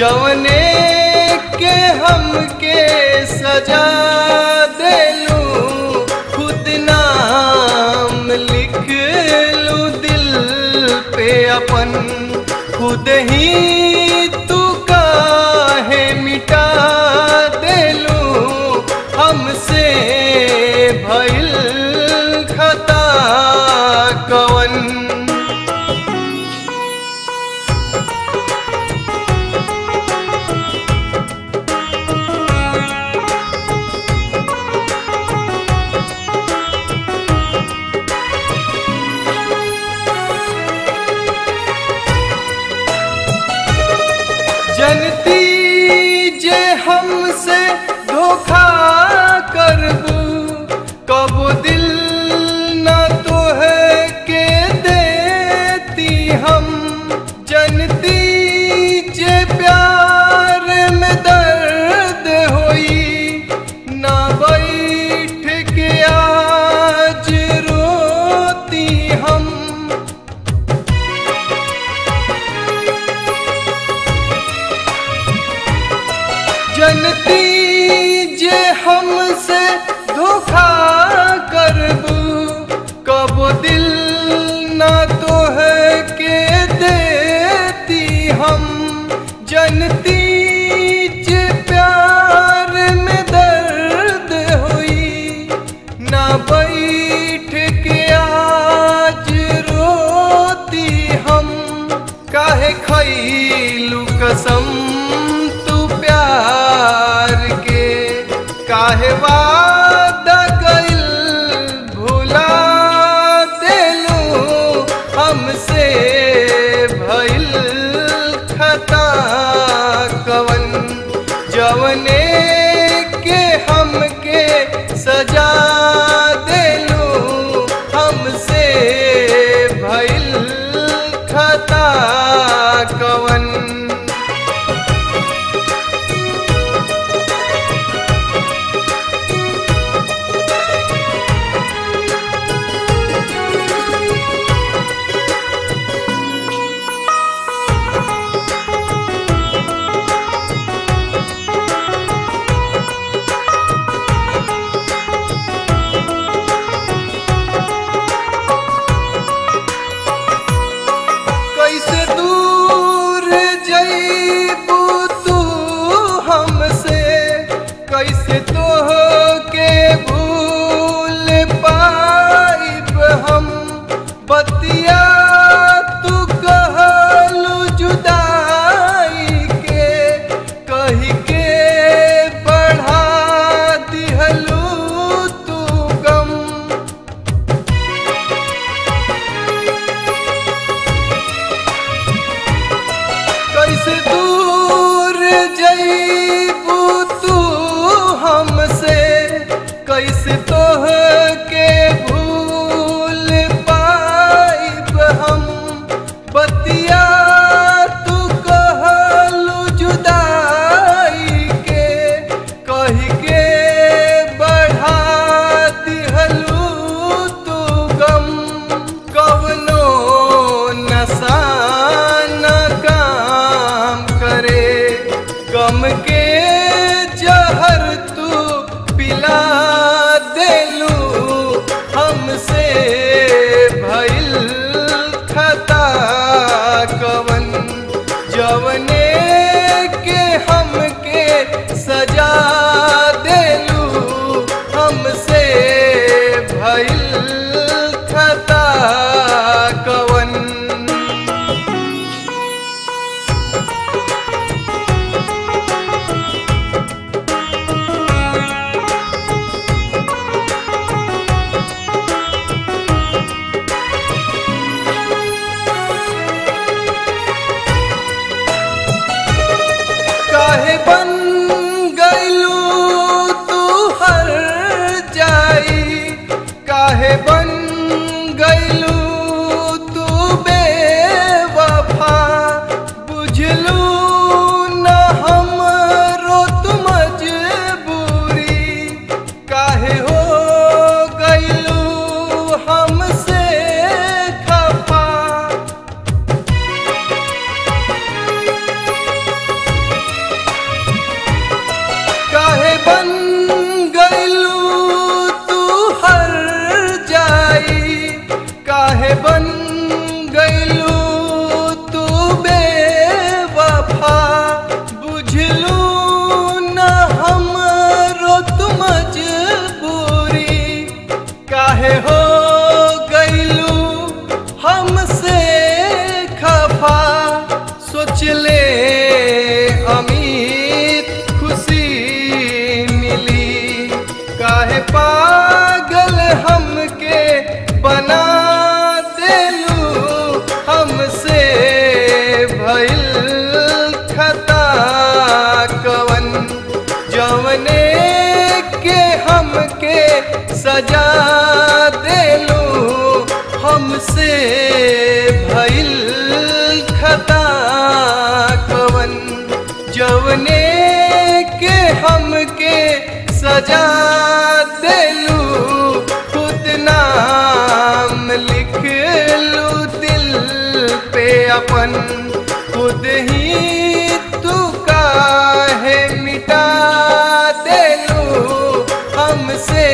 जवने के हमके सजा देलू, खुद नाम लिख लू दिल पे अपन, खुद ही तू काहे मिटा देलू, हमसे भइल खता कवन। जनती जे हमसे धोखा करबू, कब दिल न तोहे के देती हम। जनती जे प्यार में दर्द होई, ना बैठ के आज रोती हम। जनती जे हमसे धोखा करबू, कब दिल न तोहे के देती हम। जनती जे प्यार में दर्द होई, ना बैठ के आज रोती हम। काहे खैलू कसम तू प्यार के, काहे वादा कइल भुला देलू, हमसे भइल खता कवन। जवने के हमके सजा देलू, हमसे भइल खता कवन। कैसे दूर जईबू तू हमसे, कैसे तोहके भूल पाइब हम। बतिया तू कहलू जुदाई के, कही के बढ़ा दिहलू तू गम। कैसे दूर जईबू तू हमसे, कैसे तोहके भूल पाइब हम। बतिया तू कहलू जुदाई के, कही के बढ़ा दिहलू तू गम। कवनो नशा न काम करे, गम के जहर तू पिला देलू, हमसे भइल खता कवन। जवने के हमके सजा देलू, हमसे भइल खता कवन। काहे बन गइलू तू हर जाई, काहे बन गइलू तू बेवफा। बुझलू न हमरो तू मजबूरी, काहे हो गइलू हमसे खफा। सजा देलू, हमसे भइल खता कवन। जवने के हमके सजा देलू, खुद नाम लिख लू दिल पे अपन। खुद ही तू काहे मिटा देलू, हमसे